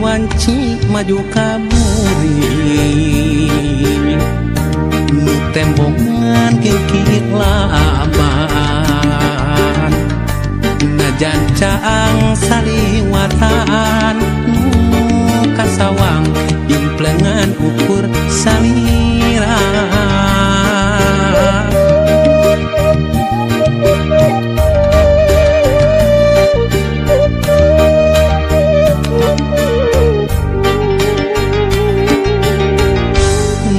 wanci maju ka buri nu tembongan kikir laban najan caang saliwatan nu kasawang implengan ukur salira.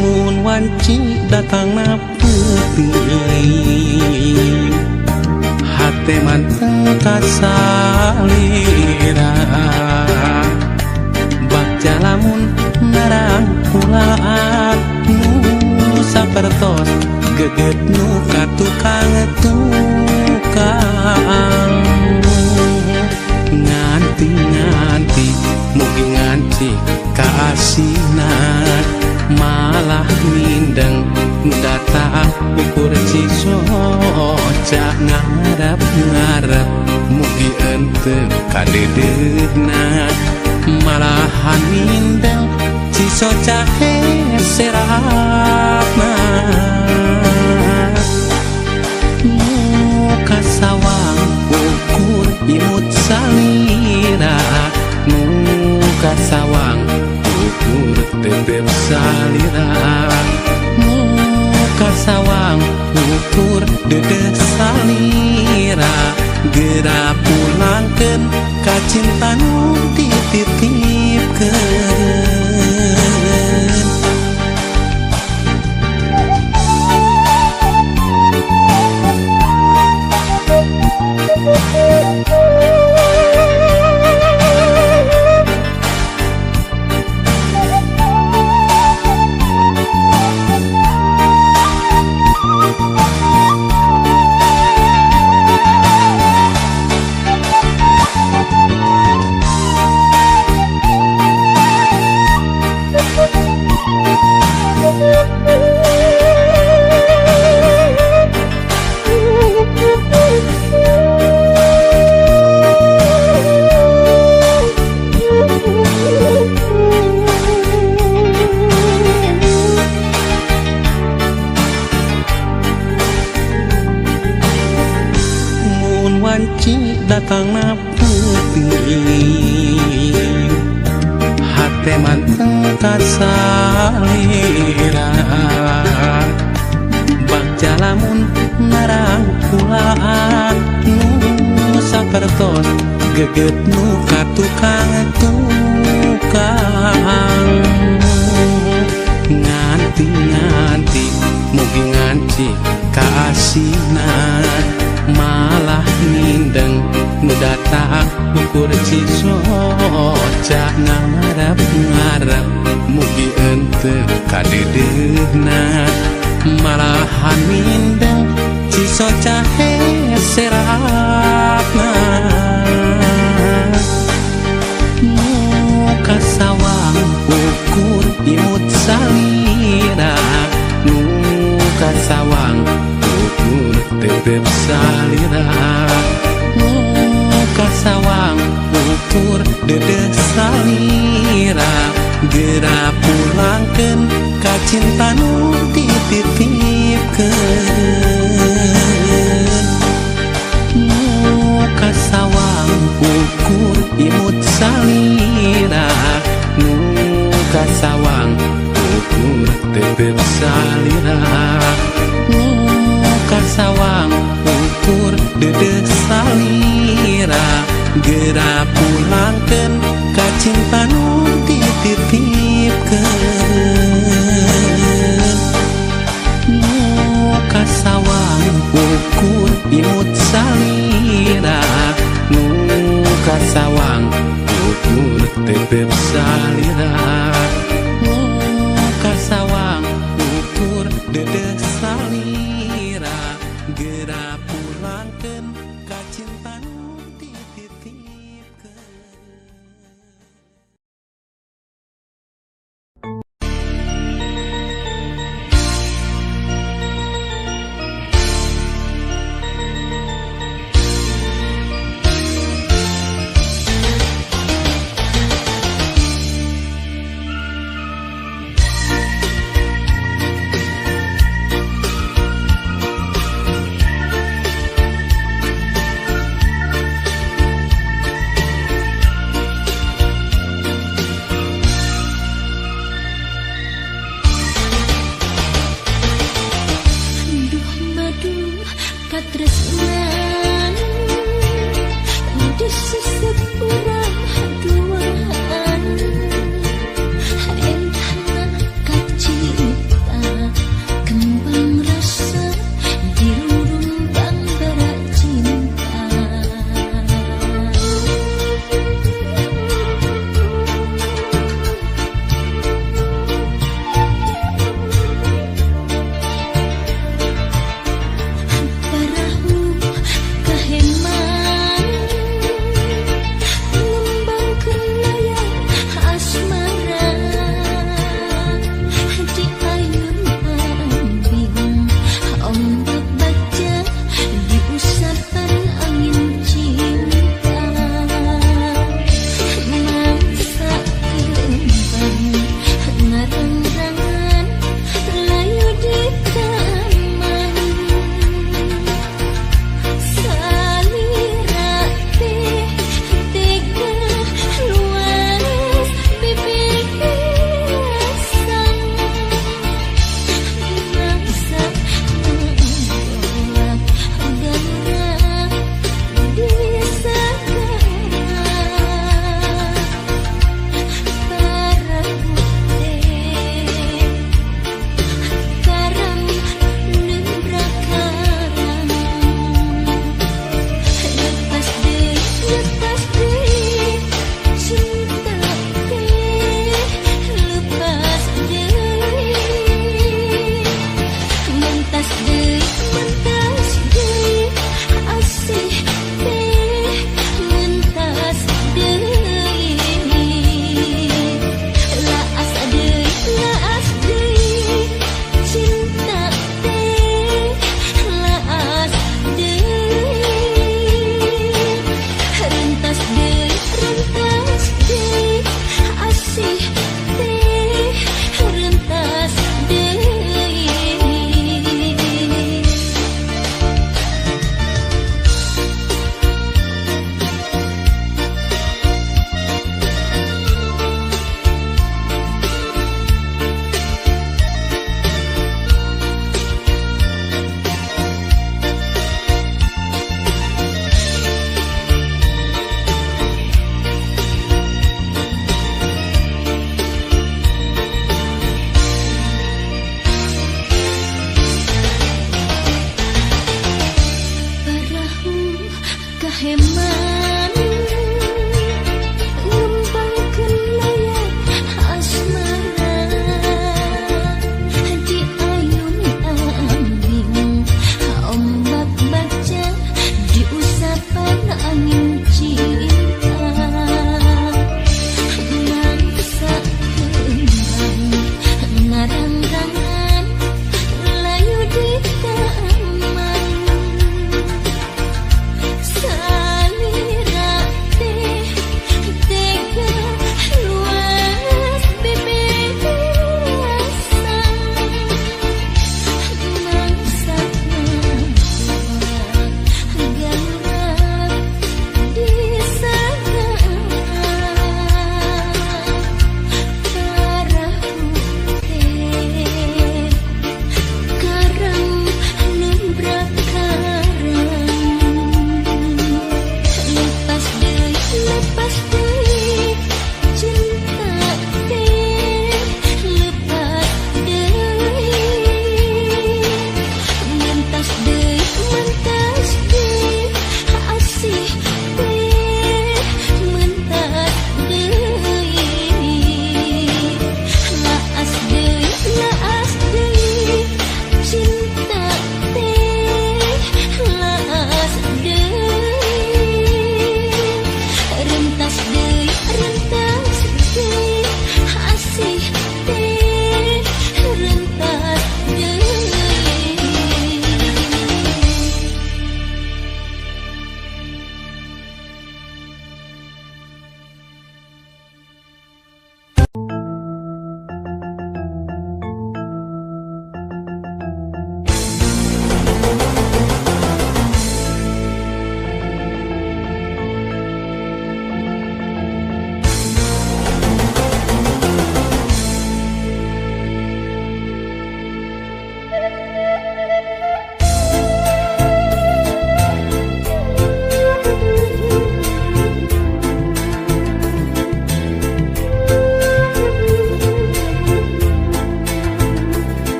Mun wanci datangna peuting hate manteng kasalira bagja lamun narangkulaan nu sapertos geget nu ka tukang tukang nganti-nganti mugi nganti kaasinan malah mindeng nu datang ukur cisoca ngarep-ngarep mugi enteu kadeudeuhna malahan mindeng cisoca heserapna nu kasawang ukur imut salira nu kasawang ukur tetep salira nu kasawang ukur dedeh salira geura pulangkeun ka cinta nu dititipkeun. Wanci datangna peuting hate manteng kasalira bagja lamun narangkulaan nu sapertos geget nu ka tukang tukang nganti-nganti mugi nganti kaasinan malah mindeng nu datang ukur cisoca ngarep-ngarep mugi enteu kadeudeuhna malahan mindeng cisoca heserapna nu kasawang ukur imut salira nu kasawang ukur tetep salira nu kasawang ukur dedeh salira geura pulangkeun ka cinta nu dititipkeun nu kasawang ukur imut salira nu kasawang ukur tetep salira nu kasawang ukur dedeh salira geura pulangkeun ka cinta nu dititipkeun nu kasawang ukur imut salira nu kasawang ukur tetep salira nu kasawang ukur dedeh salira geura pulangkeun ka cinta nu dititipkeun.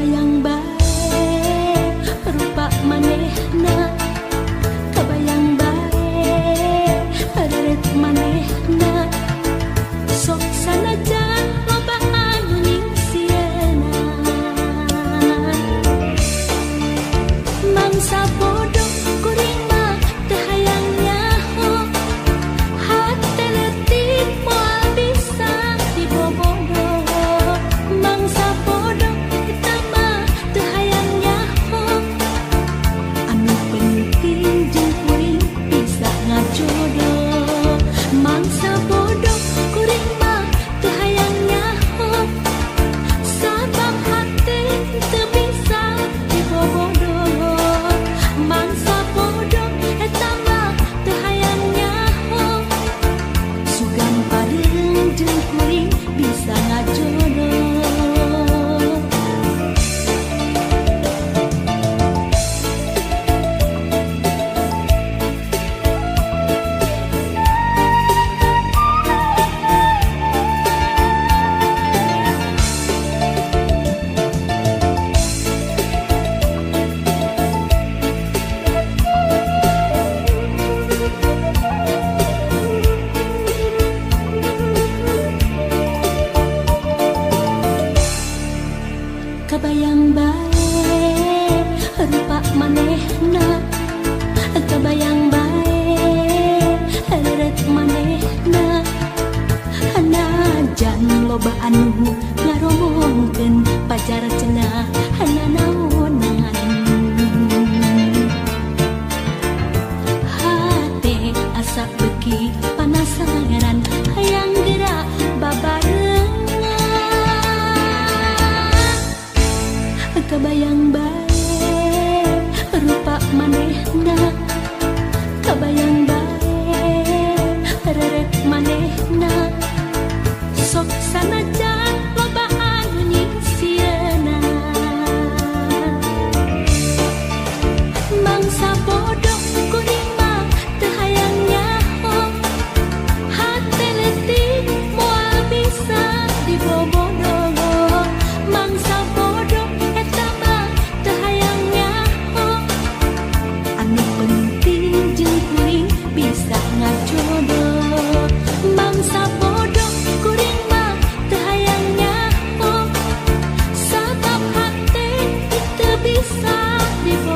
Kabayang bae rupa manehna, kabayang bae reret manehna, sok sanajan loba anu nyingsieunan. Mangsa bodoh kuring mah teu hayang nyaho, hate leutik moal bisa dibobodo. Mangsa bodoh eta mah teu hayang nyaho, anu penting jeung kuring bisa ngajodo. Mangsa bodoh kuring mah teu hayang nyaho, sabab hate teu bisa dibobodo. Mangsa bodoh eta mah teu hayang nyaho, sugan pareung jeung kuring bisa ngajodo. Kabayang bae rupa manehna, kabayang bae reret manehna, najan loba anu ngaromongkeun pacar cenah nanaonan. Hate asa beuki panasaran hayang geura babarengan. Kabayang bae rupa manehna, kabayang bae reret manehna, sok sanajan loba anu nyingsieunan. Mangsa bodoh kuring mah teu hayang nyaho, hate leutik moal bisa dibobodo. Mangsa bodoh eta mah teu hayang nyaho, anu penting jeung kuring bisa ngajodo. Mangsa bodoh kuring mah teu hayang nyaho, sabab hate teu bisa dibobodo.